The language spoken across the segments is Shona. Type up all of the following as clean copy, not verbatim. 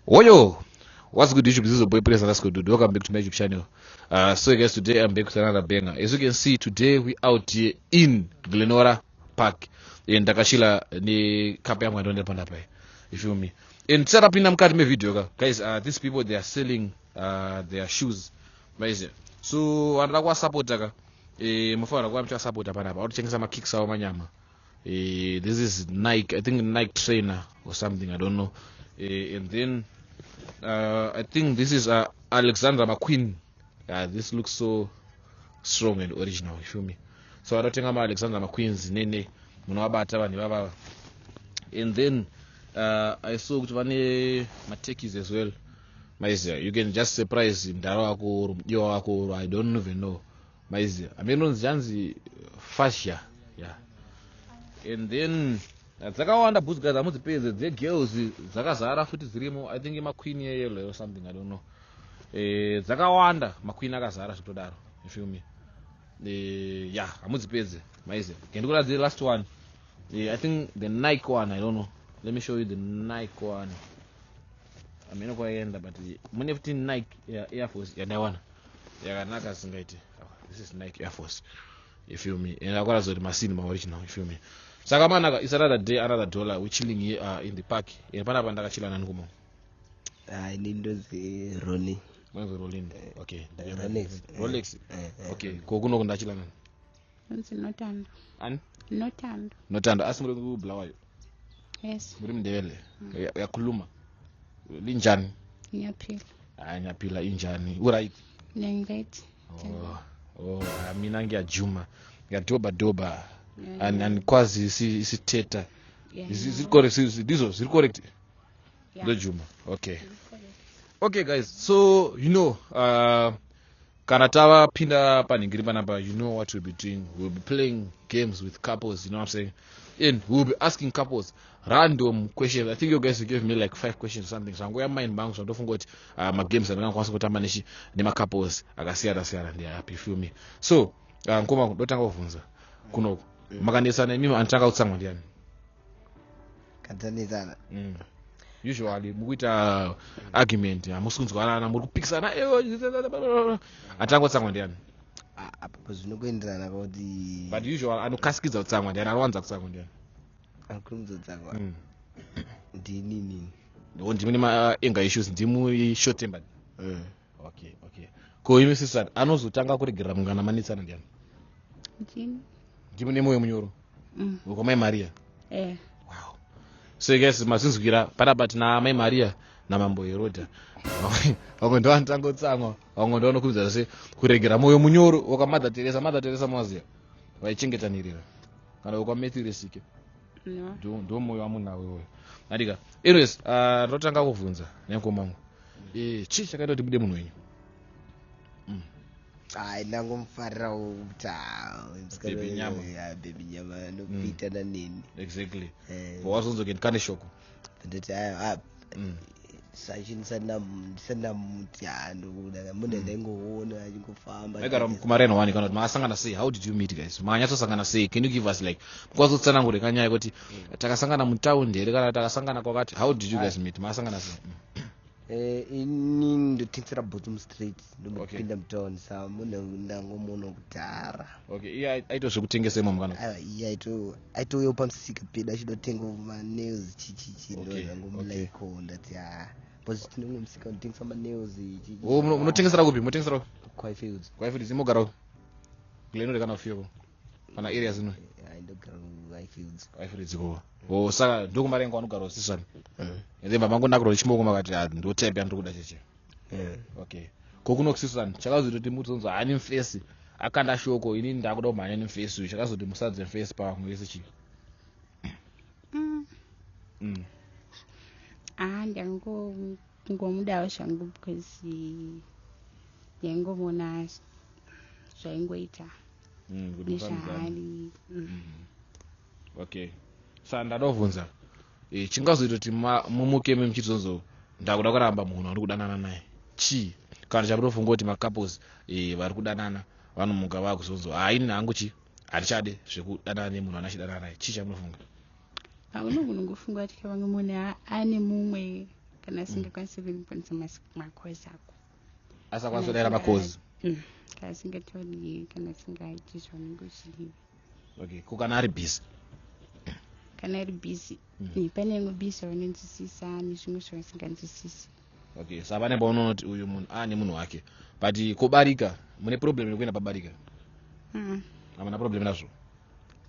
Woyo, what's good, YouTube? This is your boy Praise_Dude. Welcome back to my YouTube channel. So guys, today I'm back with another banger. As you can see, today we out here in Glenora Park. And ndakachila ne cup yangu yandonde panapa. You feel me? And set up in mukati me video ka. Guys, these people, they are selling their shoes. Maize. So vanoda kuwasapota ka. Mufanira kuva muchiwasapota panapa. Varikutengesa makicks avo manyama. This is Nike, I think Nike trainer or something, I don't know. And then I think this is Alexander McQueen. This looks so strong and original, you feel me? So vanotenga ma-Alexander McQueens nene munovabata vanhu ivavava. And then I saw kuti vane matekis as well. Maiziya, you can just surprise mudhara wako or mudiwa wako or I don't even know. Maiziya, amenonzi janzi fascia. Yeah. And then dzakawanda boots, guys, hamudzipedze. Dzegirls dzakazara futi dzirimo. I think imaqueen yeyellow or something, I don't know. Dzakawanda, maqueen akazara zvekutodaro, you feel me? Yeah, hamudzipedze, maiziya. Ndikuratidze last one. I think the Nike one, I don't know, let me show you the Nike one. Hamene kwaenda, but mune futi Nike, yeah, Air Force yandaiwana yakanaka singaiti. Oh, this is Nike Air Force, you feel me? And akaratidza kuti masini maoriginal, you feel me? Saka manaka, it's another day, another dollar. We chilling here in the park. And panapa ndakachila nani kumo? Hayi, ini ndonzi Roni. Mwanzo Rolin, okay. Rolex. Rolex. Eh. Okay, ko kunoku ndachila nani? Nonzi Notando. Ani? Notando. Notando, asi muri kuBulawayo? Yes. Muri Mndebele? Uyakhuluma linjani? Ngiyaphila. Hayi, ngiyaphila. Injani, uright? Ngiright. Oh, mina ngiyajuma, ngiyadoba doba. Andikwazi isithetha. Is it correct? Ndizvo zviri correct? Ndojuma, okay. Okay guys, so kana tavapinda panhingiri panapa, you know what we'll be doing. We'll be playing games with couples, you know what I'm saying? And we'll be asking couples random questions. I think you guys gave me like five questions or something. Zvangoya mind mangu, zvandofunga kuti magames andingakwanisa kutamba nechi nemacouples akasiyana siyana ndeapi, you feel me? So nkoma, ndotanga kuvhunza kunoku, makanetsana imimi, anotanga kutsamwa ndiani? Katanetsana? Usually mukuita argument, hamusi kunzwanana, muri kupikisana, atanga kutsamwa ndiani? Apapo zvinokuenderana kuti But usually anokasikidza kutsamwa ndiani? Anowanza kutsamwa ndiani? Anokurumidza kutsamwa ndinini. Ndo ndimi nema-anger issues, ndimu short tempered? Okay, ko imi sister, anozotanga kuregerera mungana manetsana ndiani? Ndini. Ndimi nemwoyo munyoro? Wekwamai Maria? Eh. Wow. So guys, mazinzwira panapa tina Mai Maria namambo Herodha. Vamwe ndo vanotanga kutsamwa, vamwe ndo vanokurumidza se kuregera, mwoyo munyoro. WakaMother Teresa, Mother Teresa maziya, vaichengetanirira, kana wekwaMethiresike? No. Ndo mwoyo wamunawo iwoyo, andika. Anyways, ndotanga kuvhunza nenkomangu. Chii chakaita kuti bude munhu wenyu? Hayi, ndangomufarirawo kuti ah, musikana. Baby nyama. Ya, baby nyama anopitana neni. Wazonzoke ndikane shoko. Ndoti aya sachi ndisati ndamuti ndokuda munhu, ndaingoona achingofamba. Maigara kumarena wani, kana kuti makasangana sei? How did you meet, guys? Makanyatsosangana sei? Can you give us like, mukwanisa kanyaya yekuti takasangana mutaundi here, kana takasangana kwakati? How did you guys meet? Makasangana sei? Ini ndotengesera bottom street, ndombopinda mutown, sa munhu ndangomuona kudhara. Okay, iye aitozvekutengesa imomo kana? Aiwa, iye aitouyawo pamusika pedu achidotenga manails, chichichi. Ndangomulaiko, ndati a because tine musika unotengesa manails. Oh, munotengesera kupi? Munotengesera kupi? Kwafields. Kwafields. Imogara Glenore kana Fioko kana area zino? Ndogara kuHighfields. Highfields ko. Oh, saka ndokumarenga wanogara usisani, and then mamangonakirwa chimoko, makati, "Ah, ndo type yandiri kuda cheche." Okay, ko kuno kusisani, chakazototi muzonzi hani mufesi akanda shoko, inini ndakuda kumhanya nemufesi uyu, chakazoti musadze mufesi pamwe wese chii? Ah, ndangomudawo zvangu because ndaingomuona zvaingoita Kuti mufambidzane. nezvaari. Okay, saka ndadobvunza, chingazoita kuti mumuke muchizonzo ndakuda kuramba munhu wandiri kudanana naye chii? Kana chamunofunga kuti macouples vari kudanana vanomuka vakuzonzo, haini hangu chi handichade zvekudanana nemunhu anachidanana naye, chii chamunofunga? Haunogona kungofunga kuti vamwe munhu ane mumwe. Kana asingakwanisi kurespondisa macalls ako. Asakwanisa kudaira macalls. Kana asingatauri, kana asingaiti zvaunenge uchidiwa. Okay, ko kana ari busy? Kana ari busy, pane imwe busy yaunonzwisisa nezvimwe zvausinganzwisisi. Okay, saka pane paunoona kuti uyu munhu aane munhu wake, but kubarika, mune problem yekuenda pabarika? Hamuna problem nazvo?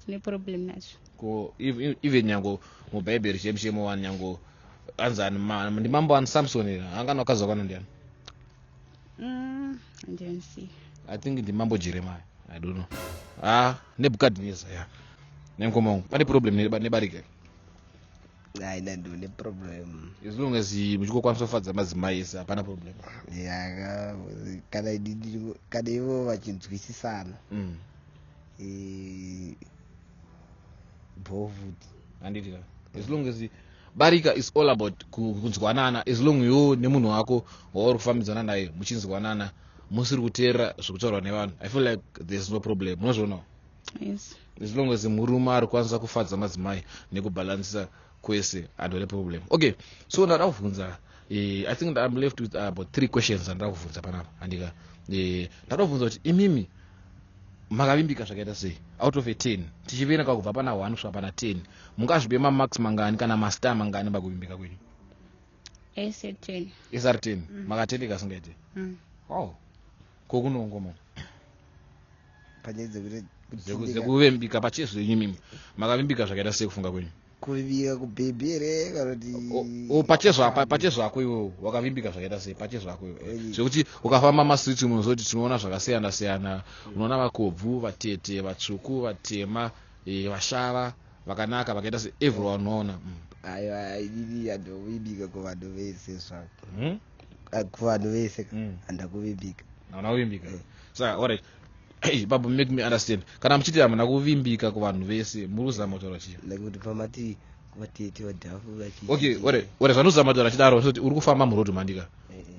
Tine problem nazvo. Ko even nyango mubhaibheri chemuchemo wani, nyango anzi ani, ndimambo ani, Samson here, angana vakadzi vakwana ndiani? Handionisi. I think ndimambo Jeremiah, I don't know. Ah, Nebukadnezar ya nemukoma wangu. Pane problem nebarika? Hayi, ndandine problem. As long as muchingokwanisa kufadza madzimai ese, hapana problem. Yaka kana kana ivo vachinzwisisana, bho futi. Handiti ka, as long as barika is all about kunzwanana, as long iwo nemunhu wako wauri kufambidzana naye muchinzwanana, musiri kuteerera zvekutaurwa nevanhu, I feel like there's no problem. Munozvionawo? Yes. As long as murume ari kukwanisa kufadza madzimai nekubhalansisa kwese, handone problem. Okay, so ndada kubvunza, I think I'm left with about three questions andada kubvunza panapa, handika? Ndada kubvunza kuti imimi makavimbika zvakaita sei out of a 10, tichiverenga kubva pana 1 kusvika pana 10, mungazvipe mamarks mangani kana mastar mangani pakuvimbika kwenyu? Ese 10. Sr 10? Makatendeka asingaite? Oh, kokunongoma Panyaya dzekuti Dzekuvimbika pachezvenyu, imimi makavimbika zvakaita sei kufunga kwenyu? Kuvimbika kubhebhi here kana kuti Pachezvako iwewe wakavimbika zvakaita sei pachezvako iwewe? Zvekuti ukafamba mastreets munozoti tinoona zvakasiyana siyana, unoona vakobvu, vatete, vatsvuku, vatema, vashava, vakanaka, vakaita se everyone unoona. Aiwa, inini handovimbika kuvanhu vese zvako. Ah, kuvanhu vese handakuvimbika. Hauna kuvimbika. Saka alright, hey, baba, make me understand. Kana muchiti hamuna kuvimbika kuvanhu vese, muri kuzama kutaura chii? Nekuti pamati vatete, vadhafu. Okay, ore zvanozama kutaura chidaro, kuti uri kufamba murodhi, mandika,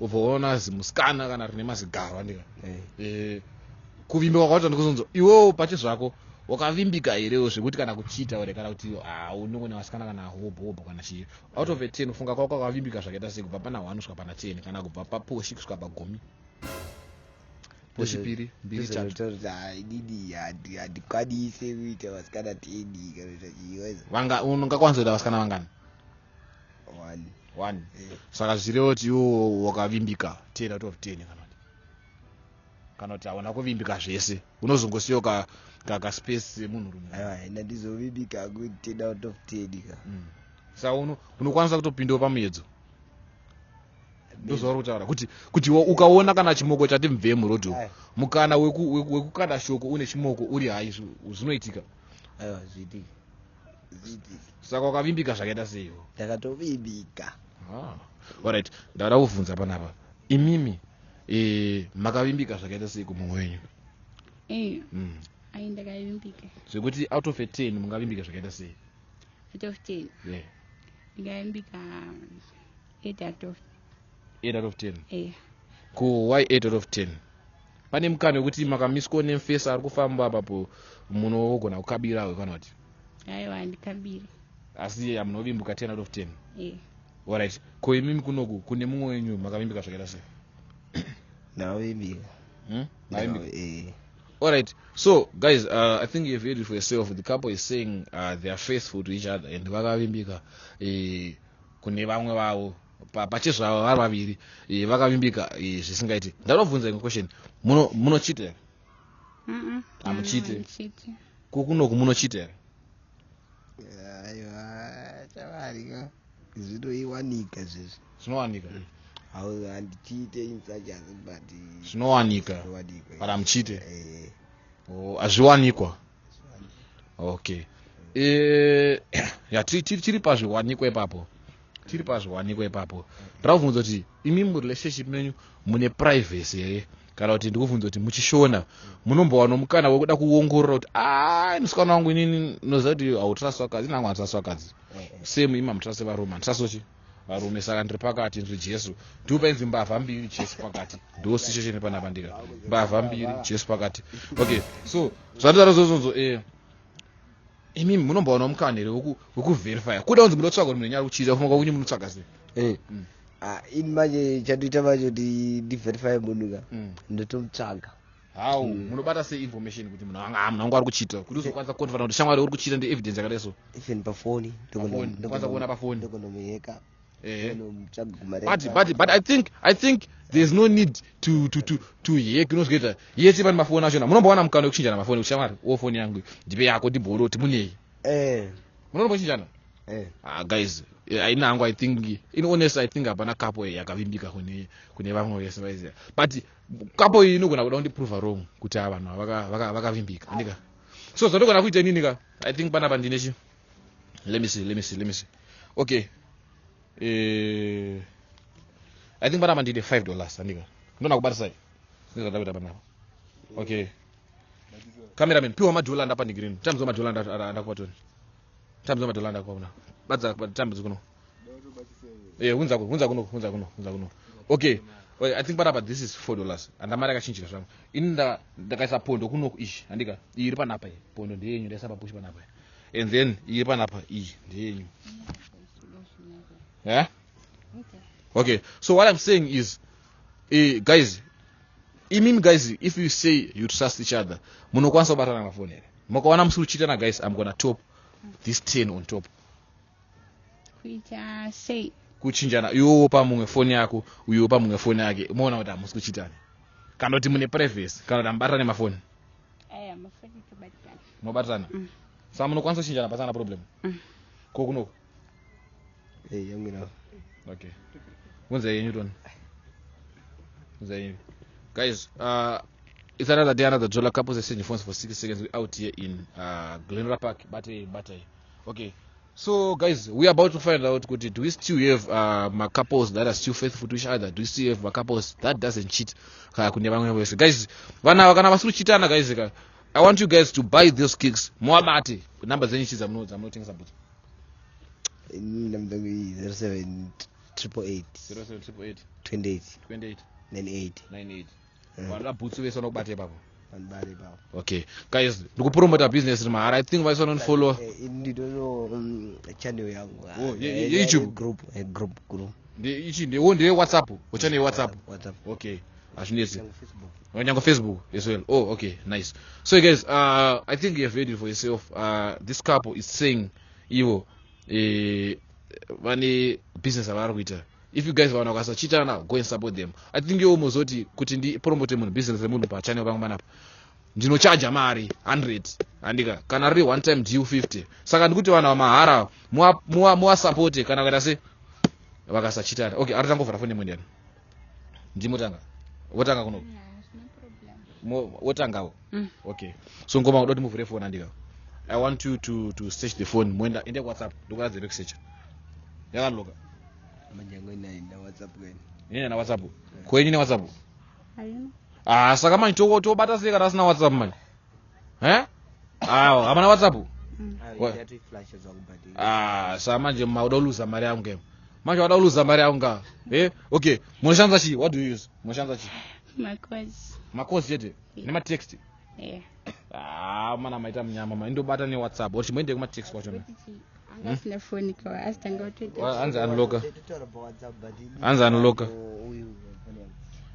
ubva waona zimusikana kana rine mazigaro, andika? Kuvimbika kwakaita ndikuzonzo iwewo pachezvako wakavimbika herewo zvekuti kana kuchita ore kana kuti, ah, unongona vasikana kana hobho hobho kana chii? Out of a 10, kufunga kwako kwakavimbika zvakaita sei kubva pana 1 kusvika pana 10, kana kubva paposhi kusvika pagumi, poshi piri, mbiri, tatu? Kuti inini handikwanise kuita vasikana 10 kana kuita chiiweza. Vanga ungakwanisa kuita vasikana vangani? One. One. Saka zvichireva kuti iwo wakavimbika 10 out of 10, kana kuti hauna kuvimbika zvese, unozongosiyawo ka kaspace semunhurume? Aiwa, haina, ndizovimbika ku 10 out of 10 ka. Saka unokwanisa kutopindawo pamuedzo, ndozvauri kutaura, kuti ukaona kana chimoko chati mubvee murodhi umu, mukana wekukanda shoko une chimoko uri hai, zvinoitika? Aiwa, zviitike, zviitike. Saka wakavimbika zvakaita seiwo? Ndakatovimbika. Ah. Alright, ndada kubvunza panapa, imimi makavimbika zvakaita sei kumumwe wenyu? Ai, ndakavimbika. Zvekuti out of a 10 mungavimbika zvakaita sei? Out of 10? Yeah. Ndikavimbika 8 out of 8 out of 10? Eh. Ko why 8 out of 10? Pane mukana wekuti makamiswa nemufesa ari kufamba apapo, munogona kukabirawo kana kuti? Aiwa, handikabiri. Asi hamunovimbuka 10 out of 10? Eh. Alright, ko imimi kunoku kune mumwe wenyu makavimbika zvakaita sei? Ndakavimbika. Hmm? Makavimbika? Eh. All right. So, guys, I think you've heard it for yourself. The couple is saying they are faithful to each other and vakavimbika kune vamwe vavo pachezvavo vari vaviri, vakavimbika zvisingaiti. Ndanobvunza imwe question. Munochita here? Mm-mm. Hamuchiti? Handichiti. Kukunoku munochita here? Aiwa, chavarika zvinoiwanika zvezvi. Zvinowanika. Hau, handichiite insachasi, but Zvinowanika. Zvinowanikwa. But hamuchite. Eh. Oh, hazviwanikwa. Okay. Ya, tiri pazviwanikwa ipapo. Tiri pazviwanikwa ipapo. Ndakubvunza kuti imi murelationship menyu mune privacy here? Kana kuti ndikubvunza kuti muchishona munombowana mukana wekuda kuongorora kuti, a, musikana wangu, inini noziva kuti hautrust vakadzi, inangu handitrust vakadzi, same imi hamutrust varume, handitrust chi varume, saka ndiri pakati, ndiri Jesu, ndipo painzi mbavha mbiri, Jesu pakati. Ndo situation panapa, ndika mbavha mbiri, Jesu pakati. Okay, so zvanditaura zvozvonzo, imimi munombowana mukana here wekuverifya kuda kunzi munotsvaga kuti munhu ari kuchita? Kufunga kunyi munotsvaga sei? Eh. Ah, ini manje chandoita manje kuti ndiverify munhu ka, ndotomutsvaga. How munobata sei information kuti munhu anga, munhu wangu ari kuchita, kuti uzokwanisa kuconfirma kuti shamwari uri kuchita ndi evidence yakadai so? Even pafoni. Pafoni, kwanisa kuona pafoni. Ndogonomuheka. Ehe. Ndomutsvaga kumari. But I think there's no need to hack. Unozgoita yese pane mafoni achona, munombowana mukana wekuchinjana mafoni kuti shamwari, wo foni yangu ndipe yako ndibhoro kuti munei? Munombochinjana? Eh. Ah, guys, aina hangu, I think, in honest, I think hapana couple yakavimbika kune vamwe vese vaiziva, but couple iyi inogona kuda kundiprova wrong kuti ava vanhu vakavimbika, andika? So zvandogona kuita inini ka, I think panapa ndine chi, let me see, let me see, let me see. Okay, I think panapa ndine $5, andika? Ndona kubatisai ndizvandakuita panapa. Okay, cameraman, piwa madhola andapa ndigirini tambidzo madhola andakupa toni tambidzo madhola andakupa kuna badza tambidzo kuno. Hunza kuno, hunza kuno, hunza kuno, hunza kuno. Okay. Well, I think panapa this is $4. Handamari akachinjika zvangu ini. Ndakaisa pondo kunoku ichi, handika? Iyi iri panapa iyi pondo ndeyenyu, ndaisa papushi panapa, and then iyi iri panapa iyi ndeyenyu. Yeah. Okay. Okay, so what I'm saying is, guys, imimi guys, if you say you trust each other, munokwanisa kubatana mafoni here? Mukaona musiri kuchitana, guys, I'm gonna top this 10 on top. Kuita sei? Kuchinjana, iwe wopa mumwe foni yako, uyo wopa mumwe foni yake, moona kuti hamusi kuchitana, kana kuti mune privacy, kana kuti hamubatane mafoni. Aya mafoni tobatana. Munobatana? Mm. Saka munokwanisa kuchinjana pasina problem? Mm. Ko kunoko? Eh, yangu ina. Okay, unza yenyu toni, unza yenyu. Guys, it's another day, another dollar. Couples exchange phones for 60 seconds. We out here in Glenora Park. Batai, batai. Okay, so guys, we are about to find out kuti do we still have ma couples that are still faithful to each other? Do we still have ma couples that doesn't cheat kune vamwe vese? Guys, vana kana vasiri kuchitana, guys ka, I want you guys to buy those kicks, muwabate. Namba dzenyu chi dzamunotengesa boots? Ini namba yangu iyi 07 888. 0788. 28. 28. 98. 98. Vanoda bhutsu vese vanokubata ipapo. Vanobata ipapo. Okay guys, ndikupromota business mahara. I think vaisi vanondifollow. Ini nditono channel yangu. Oh, YouTube? Group, group. Ichi ndewo ndeye WhatsApp, uchane WhatsApp? WhatsApp. Okay, hazvinetsi. Yangu Facebook. Nyango Facebook as well. Oh, okay, nice. So guys, I think you have heard it for yourself. This couple is saying ivo vane business avari kuita. If you guys vanhu vakasachitana, go and support them. I think iwo muzoti kuti ndipromote munhu business remunhu pachannel pangu panapa, ndinochaja mari 100, handika? Kana riri one time deal, 50. Saka ndikuti vanhu vamahara muwasapote kana kuita se vakasachitana. Okay, ari tangovhura foni imwe. Ndiani ndimotanga? Wotanga kuno? Hazvina problem. Wotangawo? Mm. Okay, so ngoma kuda kuti muvhure foni, andika? I want you to search the phone. Moenda, ende WhatsApp, ndokuratidza pekusecha yakaloka. Manje yangu ina WhatsApp kwene. Ine na WhatsApp kwenyu? Ne WhatsApp? Haina. Ah, saka manje tobata sei kana asina WhatsApp manje? Awa hamana WhatsApp? What? Yatoiflasha zvangu, but Ah, saka manje mauda kuluza mari yangu ke manje, wada kuluza mari yangu ka. Okay, munoshandisa chii? What do you use? Munoshandisa chii? Macalls. Macalls chete nematext? Yeah. Ah, mana maita munyama ma indobata neWhatsApp or chimboende kumatext kwachona. Kuti chi anga asina foni kawa asitanga kutoita. Hanzi unlocka. Totaura paWhatsApp, but Hanzi unlocka. Uyu phone yangu.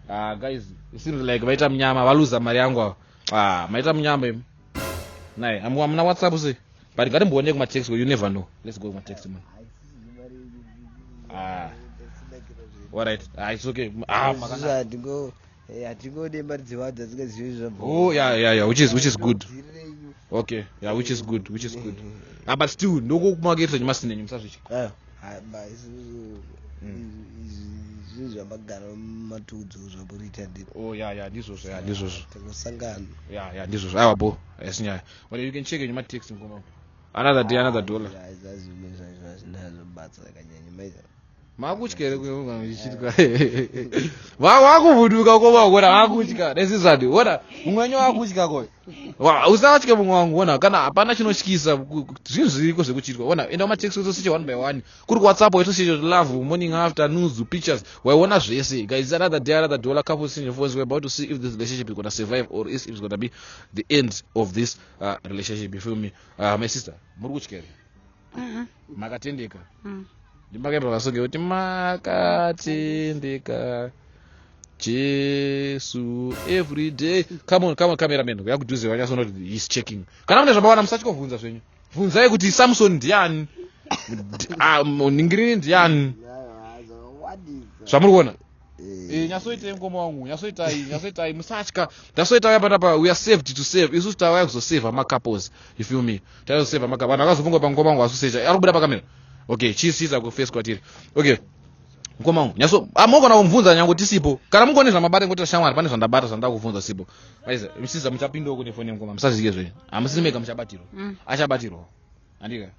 Ah, guys, it seems like vaita munyama, valuza mari yangu ava. Ah, maita munyama imi nai hamuna WhatsApp sei? But ngatimboone kumatext, you never know. Let's go kumatext, man. Ah. Alright, ah, it's okay. Ah, makanaka. Hatingode mari dzevanhu dzasingazivi zvabva. Oh, yeah, which is good. Okay, yeah, which is good, which is good. Ah, but still ndokumaketisa nyemasina enyu, musazvitya. Isusu zvinhu zvamagara mumatudzo zvamuriita ndi Oh, yeah, ndizvozvo, yeah, ndizvozvo. Tingosangana. Yeah, ndizvozvo. Aiwa bo, haisi nyaya. But you can check nyematext, ngoma. Another day, another dollar. Zvimwe zvacho hazvina zvobatsa yakanyanya maita. Makutya here kuichitwa? Wakuvhunduka koma kuona wakutya nesizvadi ona mumwe wenyu wakutya koyo. Usatye mumwe wangu, ona kana hapana chinotyisa, zvinhu zviriko zvekuchitwa. Ona, enda kumatext utoseche one by one. Kuri kuWhatsApp waitoseche love, morning after, news, pictures, waiona zvese. Guys, it's another day, another dollar. Couple exchange phones. We're about to see if this relationship is gonna survive or is it's gonna be the end of this relationship, you feel me? My sister, muri kutya here? Uh-uh. Makatendeka? Mm. Ndimakaimba kasonge kuti makatendeka Jesu every day. Come on, come on, cameraman, yakudhuze vanyatsoona kuti he's checking. Kana mune zvamawana musatyovhunza zvenyu, bvunzai kuti Samson ndiani. Ah, ningirini ndiani. Aiwa, zvakawandisa. Zvamuri kuona. Eh. Nyatsoitai mukoma wangu, nyatsoitai, nyatsoitai, musatya. Ndasoita panapa, we are saved to save. Isusu tauya kuzoseva macouples, you feel me? Tazoseva macouples. Vanhu vakazofunga pamukoma wangu asusecha ari kubuda pakamera. Okay, chiisiisa kuface kwatiri. Okay, mukoma wangu nyatso, ah, mogona kumubvunza nyange tisipo. Kana mungone zvamabata, ngoti shamwari pane zvandabata zvandada kubvunza sipo. Aiza misiza muchapindawo kune foni yemukoma, musazvike zvenyu, hamusiri mega muchabatirwa. Achabatirwa andika.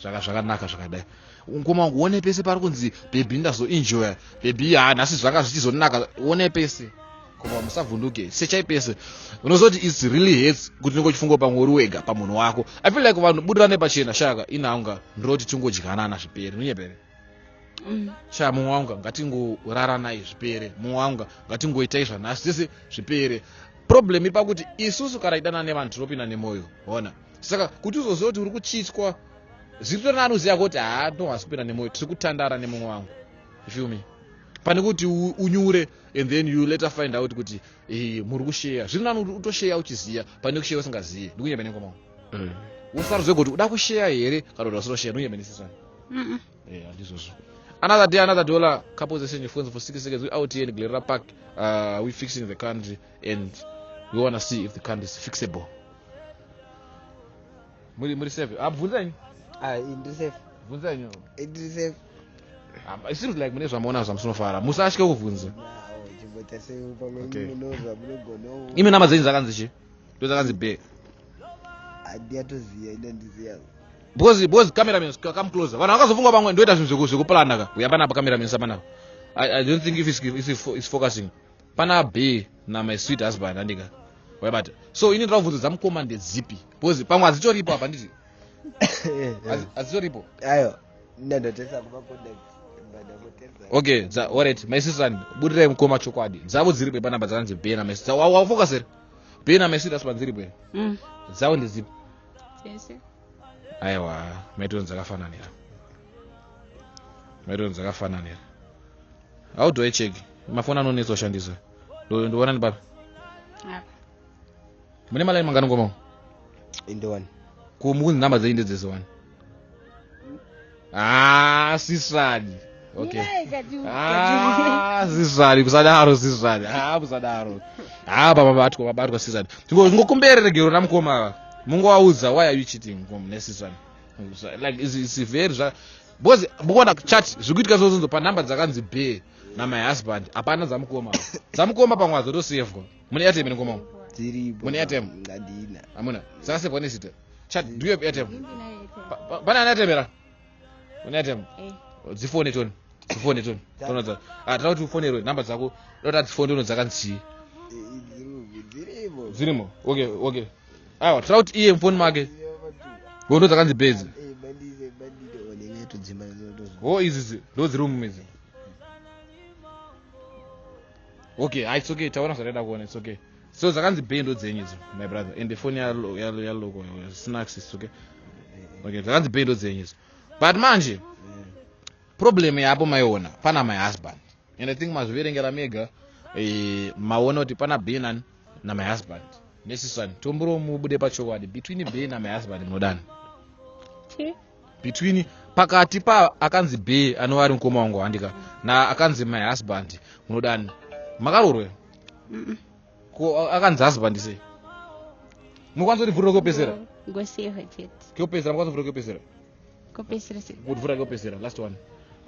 Zvakanaka zvakadai, mukoma wangu. One pese pari kunzi baby ndazoenjoya, baby, ha, nhasi zvanga zvichizonaka. One pese koma, musavhunduke, sechai pese. Unozoti it's really hurts kuti unenge uchifunga pamwe uri wega pamunhu wako. I feel like vanhu budirane pachena shaka inhanga ndinoti tingodyanana zvipere, nunyepere. Sha, mumwe wangu, ngatingoraranai zvipere. Mumwe wangu, ngatingoitai zvanhasi zvese zvipere. Problem iri pakuti isusu kana idanana nevanhu tinopinda nemwoyo, ona. Saka kuti uzoziva kuti uri kuchitwa, zviri tori uziva kuti haa, ndohasi kupinda nemwoyo, tiri kutandara nemumwe wangu, you feel me? Pane kuti unyure and then you later find out kuti muri kusheya. Zviri nani kuti utosheya uchiziva pane kusheya usingazivi. Ndikunyembe nengoma wangu, usarudze kuti uda kusheya here kana kuti usatosheya. Ndikunyembe nesisani. Yeah, handizvozvo. Another day, another dollar. Couples exchange phones for 60 seconds. We out here in Glen Norah Park. We fixing the country and we want to see if the country is fixable. Muri safe? Ah, bvunzai. Ah, ndiri safe. Bvunzai. Ndiri safe. Ah, it seems like mune zvamuona zvamusinofara. Musatye kubvunza. Nawo, chimboita sei pamwe. Okay. Munozva munogonawo. Imi namba dzenyu dzakanzi chi? Ndo dzakanzi B. Handiyatoziya, inandiziya. Because cameraman, come closer. Vanhu vakazofunga pamwe ndoita zvinhu zvekuplana ka. Uya panapa, cameraman, sapanapa. I don't think if it's focusing. Pana B na my sweet husband, andika. Waibata. So ini ndinobvunza dzamukoma ndedzipi? Because pamwe hadzitoripo apa, nditi. Hadzitoripo. Aiwa, ndandotesa kumacontact, ndandotesa. Okay, dza alright, my sister, budirai mukoma chokwadi. Dzavo dziripo panapa dzakanzi B na my sister. Wafocus here? B na my sweet husband dziripo here? Mm. Dzavo ndedzipi? Dzese. Aiwa, maitoni dzakafananira. Maitoni dzakafananira. How do I check? Mafoni anonetsa kushandisa. Ndoona ni papi? Apa. Mune malaini mangani, ngoma? Indowani. Ko mukunzi namba dzenyu ndedzese wani? Ah, sisani. Okay. Ah, sisani, musadaro sisani. Ah, musadaro. Ah, baba batwa, babatwa sisani. Ngokumbere regero namukoma ava. Mungovaudza why are you cheating, ngoma nesisani. Like it's very zva because mukuona chat zviri kuitika zvozonzo panhamba dzakanzi B na my husband, hapana dzamukoma. Dzamukoma pamwe hadzotosevhwa. Mune airtime nengoma? Dziripo. Mune airtime? Handina. Hamuna. Dzakasevhwa nezita. Chat, do you have airtime? Ndinayo. Pane ane airtime here? Une airtime? Eh. Dzifone toni, dzifone toni. Tonodza, ah, tinoda kuti ufonerwe namba dzako, toda kuti adzifone tono dzakanzi chii. Dziripo, dziripo. Dzirimo. Okay, aiwa, toda kuti iye mufoni make ndo dzakanzi bedzi. Bandise bandite onenge todzimba. Ho, idzi ndo dziri umu idzi. Okay, ah, it's okay, taona zvataida kuona, it's okay. So dzakanzi b ndo dzenyu idzi, my brother, and the phone yaloko snacks, it's okay. Okay, dzakanzi b ndo dzenyu idzi, but manje problem yapo maiona pana my husband, and I think mazviverengera mega. Maona kuti pana b nani na my husband nesisani. Tomburo mubude pachokwadi, between b na my husband munodani? Chi? Between, pakati pa akanzi b anova ari mukoma wangu, handika, na akanzi my husband, munodani? Makarorwe? Mm-mm. Ko akanzi husband sei? Mukwanisa kuti kopesera? Ngoseva chete. Kopesera, mukwanisa kuvhura kopesera? Kopesera se. Kuvhura kopesera, last one,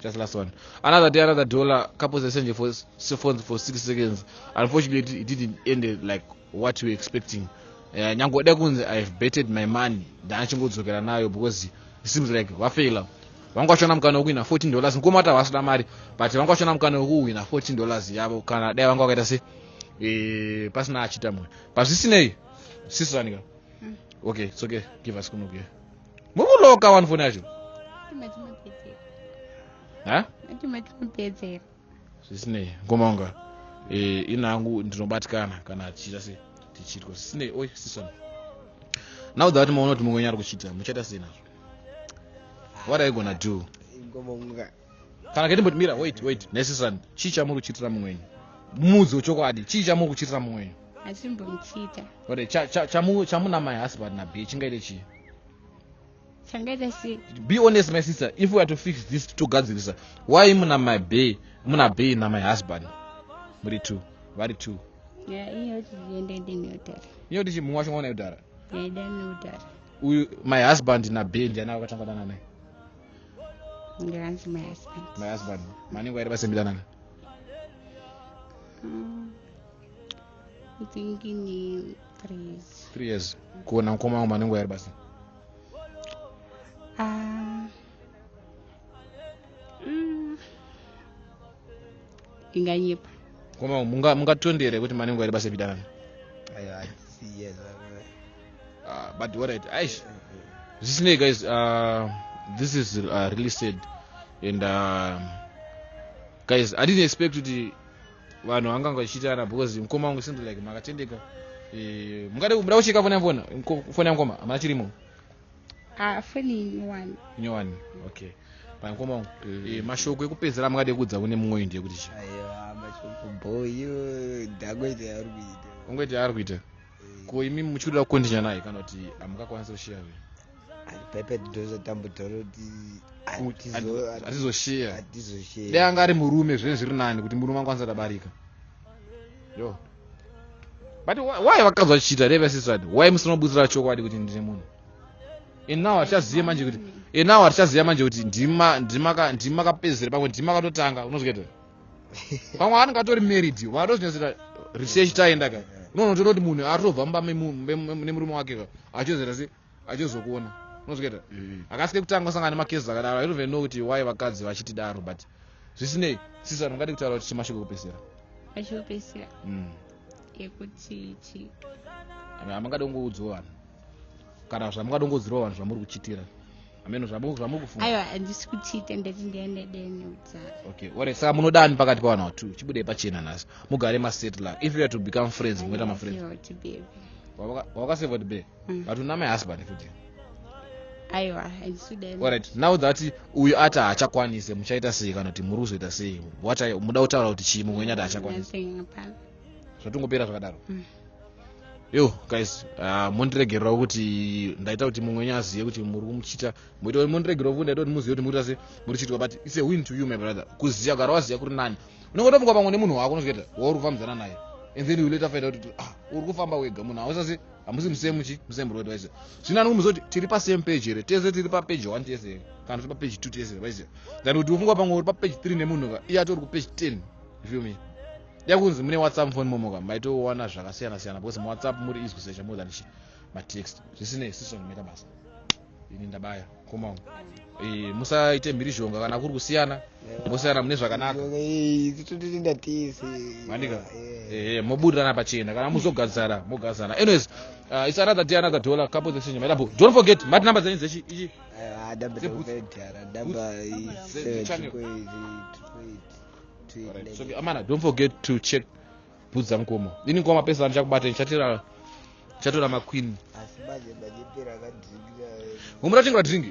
just last one. Another day, another dollar. Couples exchange for phones for 6 seconds. Unfortunately, it didn't end like what we were expecting. Nyange da kunzi I've betted my money, ndaachingodzokera nayo because it seems like vafaila. Vanga vachona mukana wekuwina $14. Mukoma vati havasina mari, but vanga vachona mukana wekuwina $14 yavo kana dai vanga vakaita se pasina achiita mumwe. Pazvisinei, sisisanika. Okay, it's okay, give us kunokuya. Muri kuloka wani foni yacho? Matimapedzera. Ha. Matimapedzera. Zvisinei, ngoma unga inangu ndinobatikana kana tichiita se tichiitwa. Zvisinei, oi sisona, now that maona kuti mumwe wenyu ari kuchiita, muchaita sei nazvo? What are you gonna do? Ngoma unga. Kana ketimboti mira, wait, wait, nesisani, chii chamuri kuchitira mumwenyu? Mudzi wechokwadi, chii chamuri kuchitira mumwenyu? Asimbomuchita. Ore chamuna my husband nabe chingaite chii? Changaita sei? Be honest, my sister. If we are to fix this, togadzirisa, why muna my bay, muna bay na my husband, muri two, vari two? Ya, iye kuti ndiende ndinodhara. Iye kuti mumwe wacho mwana yekudhara. Yaida nodhara. Uyu my husband nabe ndiani akatanga danana naye? Ngiranzi my husband. My husband manengo airi vasembidanana? I think ni 3 years. 3 years. Kuona mukoma wangu manengo airi basi? Ah. Ndinganyepa. Mukoma wangu, mungatondere kuti manengo airi basembidanana? Aiwa, hatisiye. But alright, aish, zvisinei guys, this is really sad. And guys, I didn't expect kuti vanhu vanganga vachiitana, because mukoma wangu seems like makatendeka. Mungade muda kucheka foni yamfona, foni yamukoma hamana chirimo? Ah, foni inyowani. Inyowani, okay. Pamukoma wangu, mashoko ekupedzera mungade kuudza kune mumwe ndeyekuti chi? Aiwa, mashoko boyo, ndagoita yauri kuita. Ungoita yaari kuita. Ko imi muchikuda kukontinya naye kana kuti hamungakwanisi kushiya? Pepe tozotambudzana kuti Hatizoshiya. Hatizoshiya. Dai anga ari murume, zvinenge zviri nani kuti murume angakwanisa tabarika yo. But why vakadzi vachiita revesisati? Why musina kubutsira chokwadi kuti ndine munhu? And now hatichazive manje kuti, and now hatichaziva manje kuti ndimakapedzisira, pamwe ndimakatotanga. Unozvikaita pamwe anenge atori married, vatozvinyatsoita research, taenda ka, unonotoona kuti munhu atobva mumba nemurume wake ka, achizoita se achizokuona. Unozvikaita akasike kutanga kusangana nemakesi akadaro. I don't even know kuti why vakadzi vachitidaro, but zvisinei. Sisa, ungadi kutaura kuti chimashoko ekupedzisira? Achopedzisira ekuti chi? Hamungadi kungoudzawo vanhu kana zvamungadongodzirawo vanhu zvamuri kuchitira, ameno zvamuri kufunga. Aiwa, handisi kuchita, ndati ndiandadeni udzara. Okay, ore saka munodani pakati pavanhu vatu? Chibudei pachena nhasi, mugare masetla. If you are to become friends, munoita mafriends. Kuti baby. Wakaseva kuti be? But una my husband futi. Aiwa, handisi kudani. Alright, now that uyu ati haachakwanise, muchaita sei kana kuti muri kuzoita sei? What muda kutaura kuti chii mumwe wenyu ati haachakwanisi? Nothing, hapana. Zvatongopera zvakadaro. Yo guys, mundiregererawo kuti ndaita kuti mumwe wenyu azive kuti muri kumuchita. Muita mundiregererawo kuti ndaita kuti muzive kuti muri kuita sei, muri kuchitwa. But it's a win to you, my brother, kuziva. Gara waziva kuri nani. Unenge utomuka pamwe nemunhu wako, unozvikaita wauri kufambidzana naye, and then you later find out kuti, ah, uri kufamba wega, munhu hausasi, hamusi musame chi musame road, waiziva. Zvino ani kuti tiri pasame page here tese? Tiri papage 1 tese here kana tiri papage 2 tese, waiziva, than kuti ufunga pamwe uri papage 3 nemunhu ka, iye atori kupage 10. You feel me? Yakunzi mune WhatsApp phone momoka, maitowana zvakasiyana siyana, because muWhatsApp muri easy kusearcha more than chi matext. Zvisinei, siswa, nomaita basa, ini ndabaya komangu. Musaite mhirizhonga. Kana kuri kusiyana, mosiyana mune zvakanaka. Tototenda tese. Mandika ehe, mobudirana pachena. Kana muzogadzana, mogadzana. Anyways, it's another day, another dollar. Couple exchange, maitapo. Don't forget, mati namba dzenyu dzechi ichi? Namba dzakudhara, namba. Channel. 7 Alright, so amana, don't forget to check boots dzamukoma. Ini ngoma pesa ndichakubata, ndichatora maqueen. Asi manje manyepera akadhiringira. Umuda tengera drink,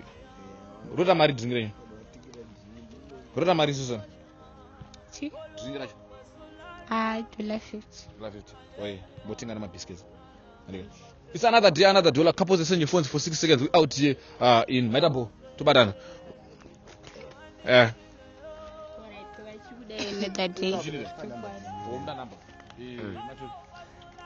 rota mari drink renyu, rota mari, Susan. Chi? Drink racho. Ah, $50. $50. Oye, motenga nemabiscuits. Andika. It's another day, another dollar. Couples exchange phones for 6 seconds. We out here in Maitabo. Tobatana. Alright, vachikudai another day.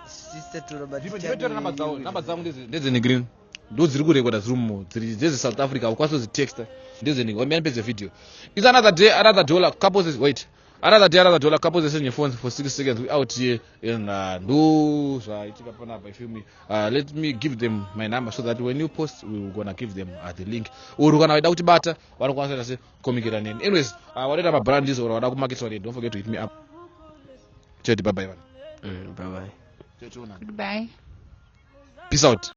Sister, tora. Ndipetora namba dzavo. Namba dzangu ndedzenegreen, ndo dziri kurekoda, dziri mumo, dziri dzezesouth Africa, ukwanisa kuzitexta, ndedzenigambiyani pedze video. It's another day, another dollar. Couples is, wait, another day, another dollar. Couples exchange phones for 6 seconds. We out here and ndo zvaitika panapa, you feel me? Let me give them my number so that when you post, we will gonna give them the link, or kana vaida kutibata, vanokwanisa kuita se communicate neni. Anyways, wanoita mabrandis or vada kumaketwa neni, don't forget to hit me up chete. Bye bye vanhu. Bye bye. Chete, Goodbye. Peace out.